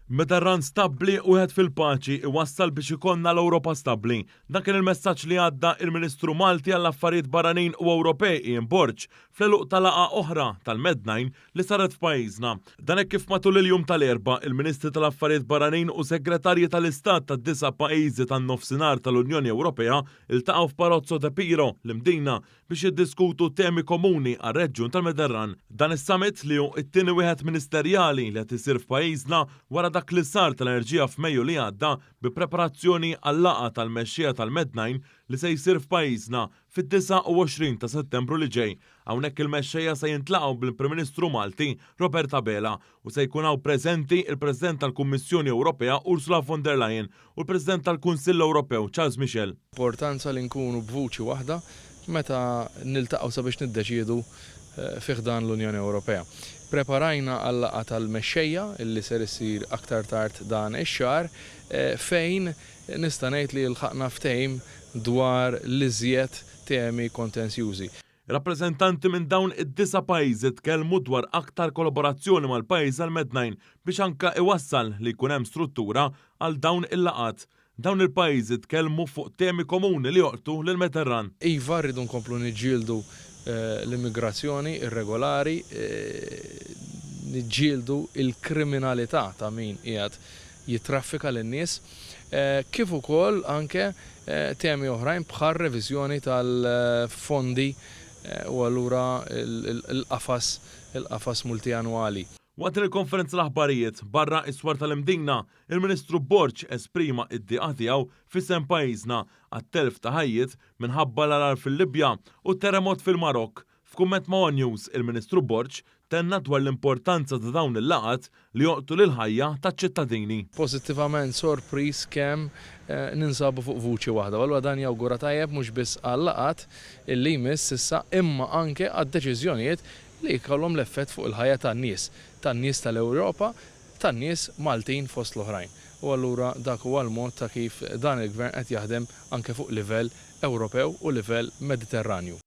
Mediterran stabbli u wieħed fil-paċi iwassal biex ikollna l-Ewropa stabbli. Dan kien il-messaġġ li għadda il-Ministru Malti għall-Affarijiet Barranin u Ewropej Ian Borg fl-għeluq ta' laqgħa oħra tal-Med-9 li saret f'pajjiżna. Dan hekk kif matul il-jum tal-Erbgħa, il-Ministri tal-Affarijiet Barranin u Segretarji tal-Istat tad-disa' pajjiżi tan-Nofsinhar tal-Unjoni Ewropea ltaqgħu f'Palazzo De Piro, l-Imdina, biex jiddiskutu temi komuni għar-reġjun tal-Mediterran. Dan is-summit, li hu t-tieni wieħed ministerjali li qed isir f'pajjiżna wara dak li sar tal-enerġija f'Mejju li għadda bi preparazzjoni għal-laqgħa tal-mexxejja tal-Med-9 li se jsir f'pajjiżna fid-29 ta' Settembru li ġej. Hawnhekk il-mexxejja se jintlaqgħu bil-Prim Ministru Malti Robert Abela u se jkun hawn preżenti il-President tal-Kummissjoni Ewropea Ursula von der Leyen u l-President tal-Kunsill Ewropew Charles Michel. Importanza li nkunu b'vuċi waħda meta niltaqgħu sabiex niddeċiedu fi ħdan l-Unjoni Ewropea. Preparajna għal-laqgħa tal-mexxejja li ser issir aktar tard dan ix-xahar fejn nista' ngħid li lħaqna ftehim dwar l-iżjed temi kontenzjużi. Rappreżentanti minn dawn id-disa' pajjiżi tkellmu dwar aktar kollaborazzjoni mal-pajjiżi tal-Med-9 biex anke iwassal li jkun hemm struttura għal dawn il-laqgħat. Dawn il-pajjiżi tkellmu fuq temi komuni li jolqtu lill-Mediterran. Iva, rridu nkomplu niġġieldu l-immigrazzjoni irregolari, niġġieldu l-kriminalità ta' min qiegħed jittraffika lin-nies, kif ukoll anke temi oħrajn bħar-reviżjoni tal-fondi u allura l-qafas il-qafas multiannwali. Waqt din il-konferenza tal-aħbarijiet, barra s-swar tal-Imdina, il-Ministru Borg esprima d-dieqa tiegħu f'isem pajjiżna għat-telf ta' ħajjiet minħabba l-għargħar fil-Libja u t-terremot fil-Marokk. F'kumment ma' one News, il-Ministru Borg tenna dwar l-importanza ta' dawn il-laqgħat li jolqtu lill-ħajja taċ-ċittadini. Pożittivament sorpriż kemm ninsabu fuq vuċi waħda u allura dan jawgura tajjeb mhux biss għal-laqgħat li jmiss issa imma anke għad-deċiżjonijiet li jkollhom l-effett fuq il-ħajja tan-nies, tan-nies tal-Ewropa, tan-nies Maltin fost l-oħrajn. U allura dak huwa l-mod ta' kif dan il-Gvern qed jaħdem anke fuq livell Ewropew u livell Mediterranju.